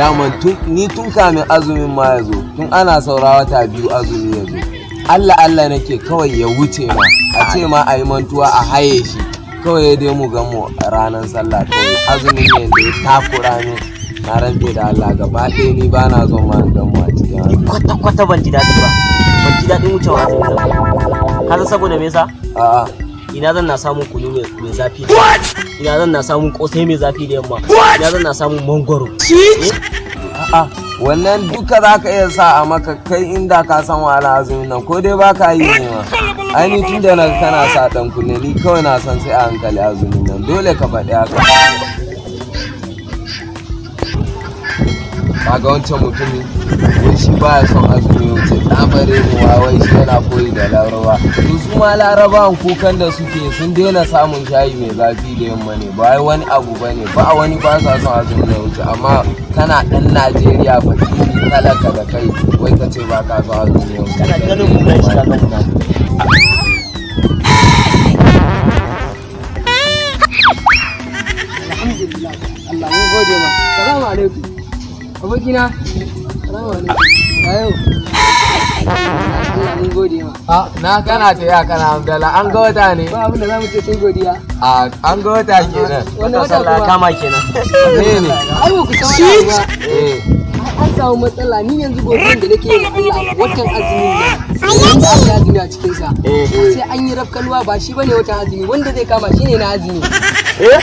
Daman tun ni tun kamin azumin ma ya zo, tun ana saura wata 2 azumi ya zo, Allah Allah nake kawai ya wuce ma, a ce ma a yi mantuwa a haye shi kawai, ya dai mu gan mu ranar sallah kawai. Azumin ne da ya takura min, na rantse da Allah, gaba ɗaya ni ba na son ma in gan mu a cikin azumi. Kwata kwata ban ji daɗi ba, ban ji daɗin wucewa azumin nan ba. Ka san saboda me yasa? A'a. Ina zan na samun kunu mai zafi da, ina zan na samun kosai mai zafi da yamma, ina zan na samun mangwaro? A'a, wannan duka za ka iya sa a maka kai inda ka san wahala azumin nan, ko dai ba ka yi ne ma. Ai ni tun da na kana sa ɗan kunne, ni kawai na san sai a hankali azumin nan, dole ka faɗi haka. Kaga wancan mutumi, wai shi baya son azumi ya wuce, tsabare mu, wai shi yana koyi da Larabawa. To su ma Larabawan kukan da suke, sun daina samun shayi mai zafi da yamma ne, ba wai wani abu ba ne ba, wani ba sa son azumi ya wuce. Amma kana ɗan Najeriya fakiri talaka da kai, wai ka ce ba ka son azumi ya wuce. Kana ganin hulan shi ka ga munafiki. Alhamdulillah, Allah mun gode ma. Salamu alaikum abokina, salamu alaikum. Yau Allah mun gode ma. A na kana ta ya kana Abdala, an ga wata ne? Ba abin da zamu ce sai godiya. A an ga wata kenan. Wani wata wata sallah kuma kama kenan. Ne ne. Ai ba ku san wani abu ba. Eh. An samu matsala. Ni yanzu godiyan da nake yi wa Allah, watan azumin nan wanda aka yi azumi a cikin sa, sai an yi rafkanuwa, ba shi bane watan azumi, wanda zai kama shine na azumi. Eh.